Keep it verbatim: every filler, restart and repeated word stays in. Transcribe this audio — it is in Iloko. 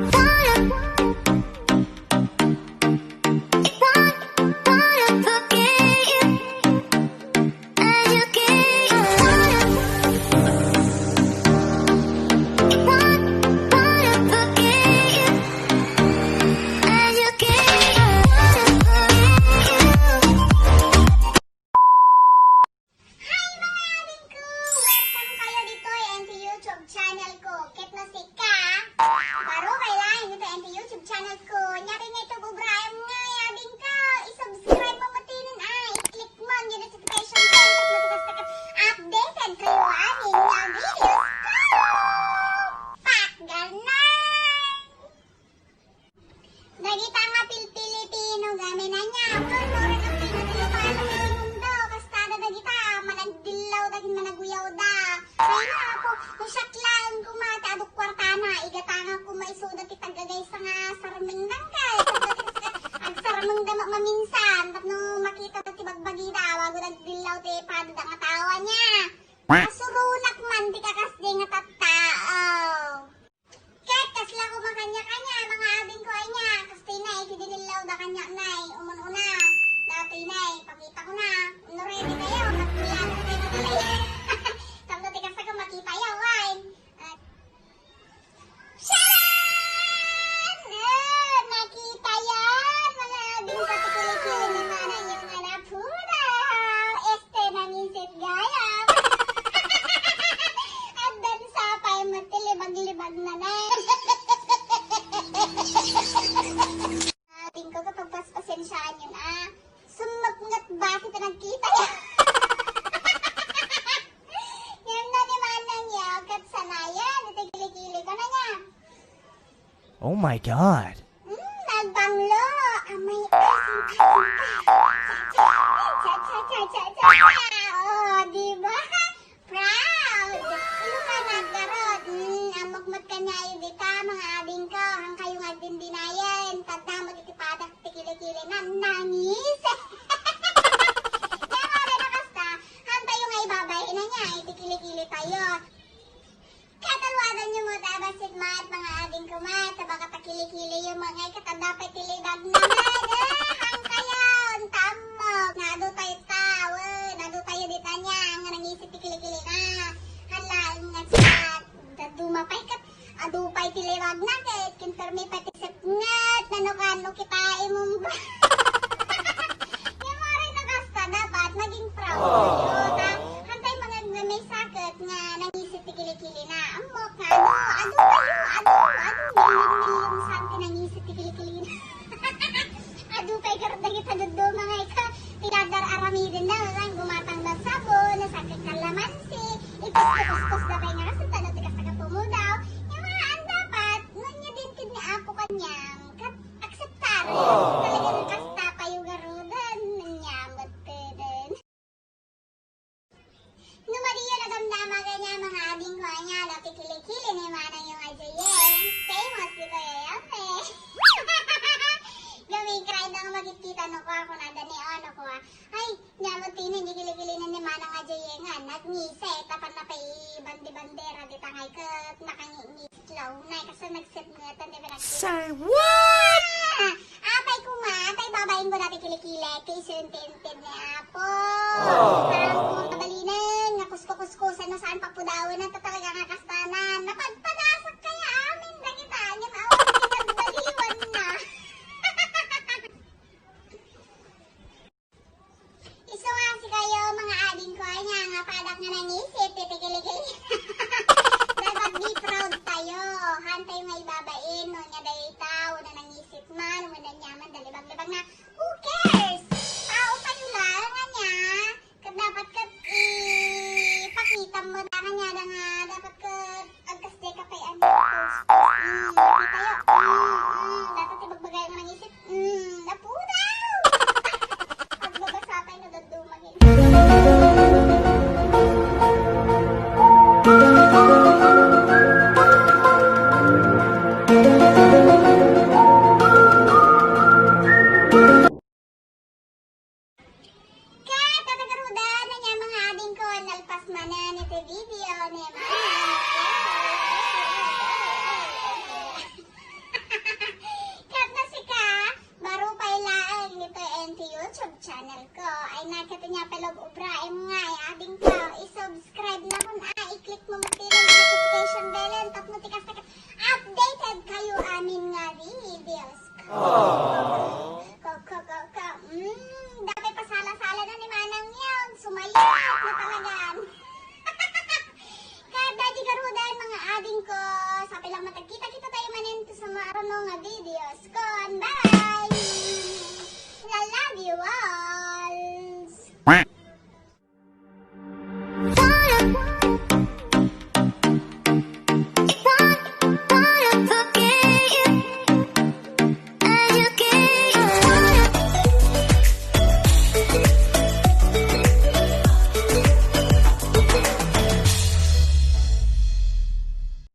Hi, mga ading ko! Welcome kayo ditoy iti YouTube channel ko. Ket no sika, baro ka laeng ditoy iti YouTube channel ko. Ania ti nga iti ubraem ngay, ading ko, i-subscribe mo manen, ah, i-click mo ang notification bell, tapno ti kasta ket updated kayo amin nga videos ko. Pakgal na! Dagita nga pil-, Pilipino gamin ania, wen, no, ragam ti Pilipino ti mundo, kastada dagita, managdillaw dagiti managuyawda. Ay, naku, no siak laeng koma ti adu kwartana, igatangak koma isuda ti taggagaysa nga sarmeng dangkal. Agsarmengda ma-, maminsan, tapno makita ti bagbagida, bago nagdillaw ti padada nga tao, ania. Asuronak man ti kakasdi nga tattao. Ket kasla koma kaniak ania, mga ading ko ania, kasta nay, iti dinillawda kaniak nay, umun-una, datoy nay, pakita ko na, no ready kayo, magpuyat kayo, madali. Tapno ti kasta ko, makita yaw, ay. At, sharan! Eh, makita yan, mga ading ko, ti kilikili ni manang yung anak, pudaw! Este, nangisit gayam. Addan sapay met ti libag-libag na na. Ading ko, kapag paspasensiaan yun, ah. Sumnop ngat ba ti pinagkita ya? Ngem no ni manang ya, ket sanayan, iti kilikili ko na niya. Oh my God! Mm, nagbanglo. Amay asin-asin ka. Cha, cha, cha, cha, cha, cha. Oh, di ba? Proud. Ilokanak garud. Mm, ammok met kaniayo dita, mga ading ko. Haankayo nga agdindinayen. Tadda met iti padak ti kilikili na. Nangis. Kaya nga rin na kasta, haantayo nga ibabain na niya, iti kilikili tayo. Kataluadan yo met a bassit met, mga ading ko met, ta baka ta kilikili yo met, ngay ket adda pay ti libag na met, eh, haankayo, inta ammok, nga adu tayo tawen, adu tayo dita ania, nga nangisit ti kilikili na. Hala, nga sa, daduma pay ket, adu pay ti libag na, ket kinpermi pay ti sepnget, nano kan, no kita imumba. Nga maray na kasta, dapat maging proud tayo, ta? Hantay mga nga may sakit nga nangisit ti kilikili na. Ammok nga, adu, adu tayo, adu, adu, milyon-milyon saan ti nangisit ti kilikili na. Adu pay garud dagita dadduma nga ika, ti dadar-aramiden na, nga gumatang da sabon, nasakit kalamansi, ikuskuskus da pay nga, kasanta da ti kasta ka pumudaw. Nga mga an dapat, no, nia din ken ni Apo kaniam, kat-, akseptar. Talagang kasta payo garuden, nia met pweden. No madi yo nadamdama kanian, mga ading ko, ania, dati kilikili ni manang yung ajayen. Famous ditoy a yamme. Gumikray da nga magkita no kua, kunada ni, ano kua. Ay, nia met ti ni, di kilikili ni manang ajayen nga, nagngisi, tapno pay bandi-bandera, dita ngay ket, nakangingisi. Launay, kasta nagsipngetan ti pinagkita. Say what? Ah! Apay koma, tay babain ko dati kilikili, ti isu ti inted ni Apo. Oh. Parang kung kabalinen, nga kusko-kuskosan na saan papudawan na, ta talaga nga kastanan. Napadpadasak kaya amin, dagita, ngem awan, nagbaliwan na. Isu nga sikayo, mga ading ko, ania nga padak nga nangisit, ti kilikili. Dapat be proud tayo. Hantay nga ibabain, no, nia dayta, wenno nangisit man, wenno nia man, dalibag-libag na. Who cares? Tao kayo lang, ania. Ket dapat ket ipakita mo, da, ania da nga, dapat ket agkasdi ka pay, ano, post, post. Mm, kita yo. Mm, mm, dapat ti bagbagay nga nangisit. Hmm, napudaw! Agbabasa pay no dadduma ket. Ket, tatagarudan na niya, mga ading ko, nalpas manen iti video ni Manang. Nia pay la ubraem nga, ay, adingko, i-subscribe na kun, ah, i-click mo met ti notification bell tapno ti kasta ket updated kayo amin nga videos. Ko, ko, ko, ko. Mm, dapay pasala-sala na ni Manang Yun. Sumayat na talagan. Ket daydi garuden, mga adingko, sapay lang matagkita-kita tayo manen sa mga arano nga videos. Kon, bye! I love you all!